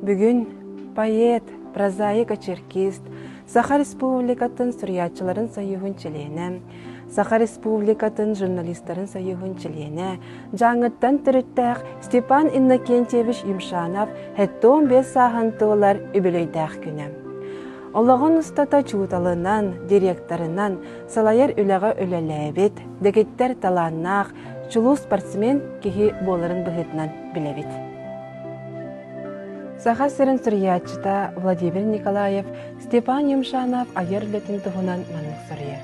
Бүгүн поэт, прозаик, очеркист, Саха Республикатын суруйааччыларын союһун чилиэнэ, Саха Республикатын журналистарын союһун чилиэнэ, Дьааҥыттан төрүттээх Степан Иннокентьевич Юмшанов 75 сааһын туолар үбүлүөйдээх күнэ. Олоҕун устата чууталынан, директорынан салайар үлэҕэ үлэлээбит, дэгиттэр талааннаах, чулуу спортсмен киһи буоларын быһыытынан билэбит. Саха сирин суруйааччыта Владимир Николаев Степан Юмшанов айар үлэтин туһунан маннык суруйар.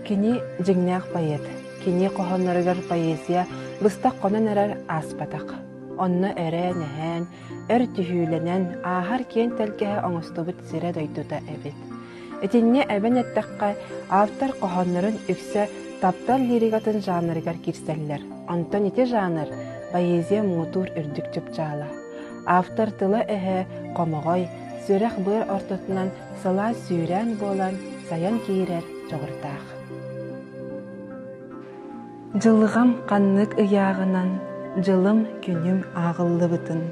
Кини дьиҥнээх поэт. Кини хоһоонноругар поэзия быстах хонон эрэр ааспатах. Онно эрээн-эһээн, өр түһүүлэнэн, ааһар киэҥ тэлгэһэ оҥостубут сирэ-дойдута эбит. Итиннэ эбэн эттэххэ, автор хоһооннорун үксэ таптал лирикатын жанрыгар киирсэллэр. Онтон ити жанр поэзия муҥутуур үрдүк чыпчаала. Автор тыла-өһө хомоҕой, сүрэх-быар ортотунан сылаас сүүрээн буолан сайан киирэр дьоҕурдаах. Дьылҕам ханнык ыйааҕынан, дьылым күнүм ааҕыллыбытын,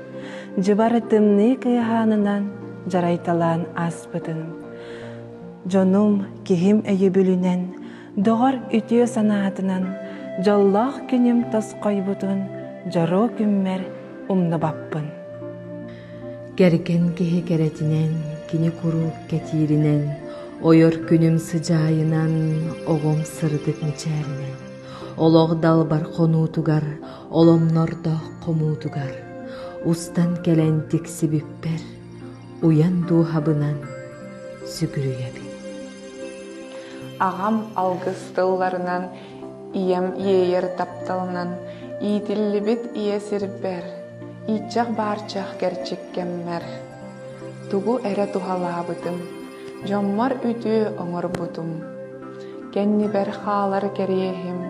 дьыбар тымныы кыаһаанынан дьарайталаан ааспытын. Дьонум, киһим өйөбүлүнэн, доҕор үтүө санаатынан дьоллоох күнүм тосхойбутун дьоруо күммэр умнубаппын. Кэргэн киһи кэрэтинэн, кини куруук кэтииринэн, ойор күнүм сыдьаайынан, оҕом сырдык мичээринэн, олох далбар хонуутугар, оломнордоох хомуутугар, устан кэлэн тиксибиппэр, уйан дууһабынан сүгүрүйэбин. Аҕам алгыс тылларынан, ийэм иэйэр тапталынан иитиллибит ийэ сирбэр, ииччэх-баарчах кэрчик кэммэр тугу эрэ туһалаабытым, дьоммор үтүө оҥорбутум, кэннибэр хаалар кэриэһим,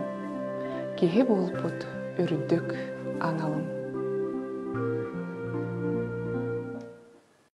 киһи буолбут үрдүк аналым.